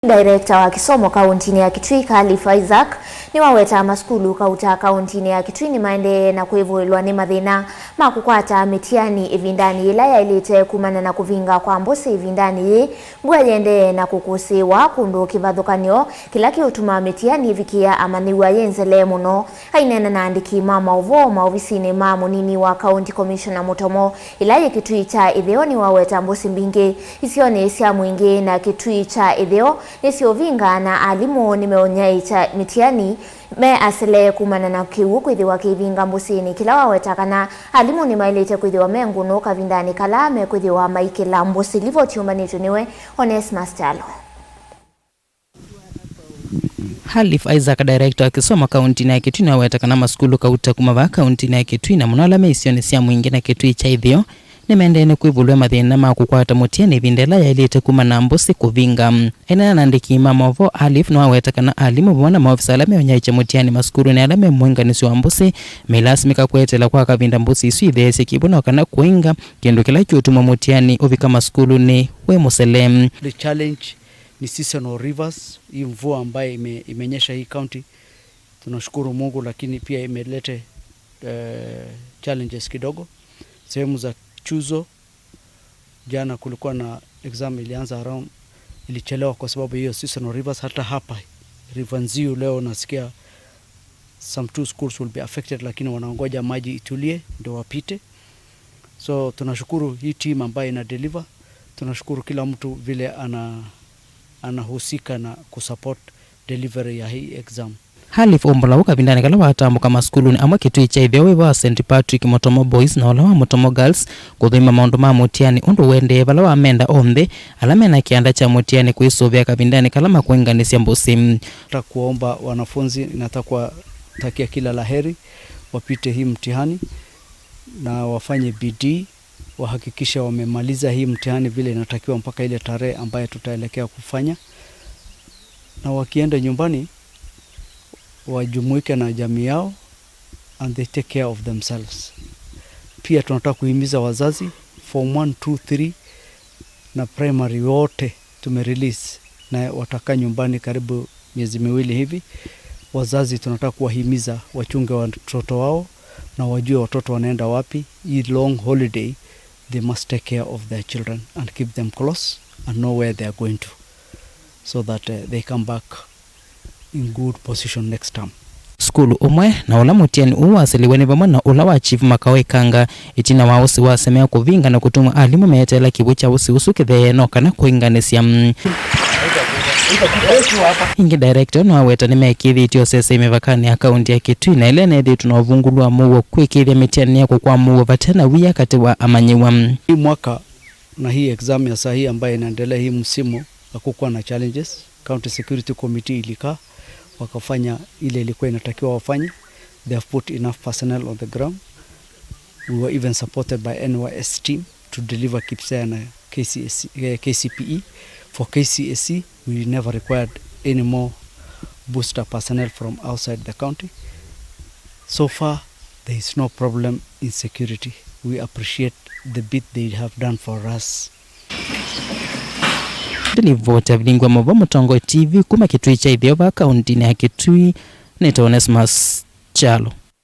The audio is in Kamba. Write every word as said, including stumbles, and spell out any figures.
Director wa kĩsomo kauntinĩ ya Kitui, Khalif Isaac, nĩwaweta masukulu kauta kauntinĩ ya Kitui nĩmaendee na kwĩvũĩlwa nĩ mathĩna ma kũkwata mĩtiani ĩvindanĩ yĩla yaĩlĩte kumana na kũvinga kwa mbũsĩ ĩvindanĩ yĩĩ. Mbua yĩendee na kũkũsĩĩwa kũndũ kĩvathũkany'o kĩla kĩũtuma mĩtiani ĩvikĩa amanyĩw'a yĩ nzelee mũno. Aineena na andĩki ma maũvoo maovisinĩ ma mũnini wa County Commissioner Mũtomo, ĩla yĩ Kitui kya Ĩtheo, nĩwaweta mbũsĩ mbingĩ isionĩ sya Mwingĩ na Kitui kya Ĩtheo nĩsyũvinga, na alimũ nĩmeũnyaĩĩkya mĩtiani me asele kumana na kĩw'ũ kwĩthĩwa kĩivinga mbũsĩnĩ, kĩla waweta kana alimũ nĩmaĩlĩte kwĩthĩwa me ngũnũ kavindanĩ kala mekwĩthĩwa maikĩla mbũsĩ. Livoti yũmbanĩtw'e nĩwe Onesmus Kyalo. Halif Isaac, director wa kĩsomo kauntinĩ ya Kitui, nĩwaweta kana masukulu kauta kuma vaa kauntinĩ ya Kitui, na mũno ala me isionĩ sya Mwingĩ na Kitui kya Ĩtheo, nĩmaendee nĩ kwĩvũlw'a mathĩna ma kũkwata mũtiani ĩvinda ĩla yaĩlĩte kumana na mbũsĩ kũvinga. Aineena na andĩki ma maũvoo, Halif nĩwaweta kana alimũ vamwe na maovisa ala meũnyaĩĩkya mũtiani masukulunĩ ala me mũinganĩsyo wa mbũsĩ melasimĩka kweteela kwa kavinda mbũsĩ isu itheesye kĩw'ũ na kana kũinga, kĩndũ kĩla kĩũtuma mũtiani ũvika masukulunĩ wĩ mũsele. The challenge ni seasonal rivers, hii mvua ambayo ime-, imenyesha hii county. Tunashukuru Mungu, lakini pia imelete, eh, challenges kidogo. Sehemu za Chuzo, jana kulikuwa na exam ilianza around, ilichelewa kwa sababu hiyo seasonal rivers. Hata hapa River Nziu leo nasikia some two schools will be affected, lakini wanaongoja maji itulie ndio wapite. So tunashukuru hii team ambayo ina deliver. Tunashukuru kila mtu vile ana-, anahusika na kusupport delivery ya hii exam. Halif ũmbũla ũu kavindanĩ kala watambũka masukulunĩ amwe Kitui kya Ĩtheo wĩva wa Saint Patrick Mũtomo Boys na ũla wa Mũtomo Girls kũthũima maũndũ ma mũtiani ũndũ ũendee, vala wamenda onthe ala mena kĩanda kya mũtiani kwĩsũvĩa kavindanĩ kala makũinganĩsya mbũsĩ. Nataka kuwaomba wanafunzi, nataka kuwatakia kila la heri, wapite hii mtihani na wafanye bidii, wahakikishe wamemaliza hii mtihani vile inatakiwa mpaka ile tarehe ambayo tutaelekea kufanya, na wakienda nyumbani wajumuike na jamii yao and they take care of themselves. Pia tunataka kuhimiza wazazi, form one, two, three na primary wote tumerelease na watakaa nyumbani karibu miezi miwili hivi. Wazazi tunataka kuwahimiza wachunge watoto wao na wajue watoto wanaenda wapi. Hii long holiday, they must take care of their children and keep them close and know where they are going to, so that, uh, they come back in good position next term. Sukulu ũmwe na ũla mũtiani ũũ waseliwe nĩ vamwe na ũla wa Chief Makaũ Ikanga, ĩtina wa ũsĩ wasemea kũvinga na kũtuma alimũ meeteela kĩw'ũ kya ũsĩ ũsu kĩthee no kana kũinganĩsya. Ĩngĩ, director nĩwaweta nĩmekĩthĩtye ũsesei mĩvakanĩ ya kaunti ya Kitui, na ĩla ĩneethĩtwe na ũvungũlu wa mũuo kwĩkĩĩthya mĩtiani nĩyekwo kwa mũuo vate na wia katĩ wa amanyĩw'a. Hii mwaka na hii exam ya saa hii ambayo inaendelea hii msimu, hakukuwa na challenges. County Security Committee ilikaa, wakafanya ile ilikuwa inatakiwa wafanye. They have put enough personnel on the ground. We were even supported by N Y S team to deliver KPSEA na K C S E, eh, K C P E. For K C S E, we never required any more booster personnel from outside the county. So far, there is no problem in security. We appreciate the bit they have done for us. Ndilivoti ya Vilingi wa Maũvoo Mũtongoi T V kuma Kitui kya Ĩtheo vaa kauntinĩ ya Kitui, nĩtawa Onesmus Kyalo.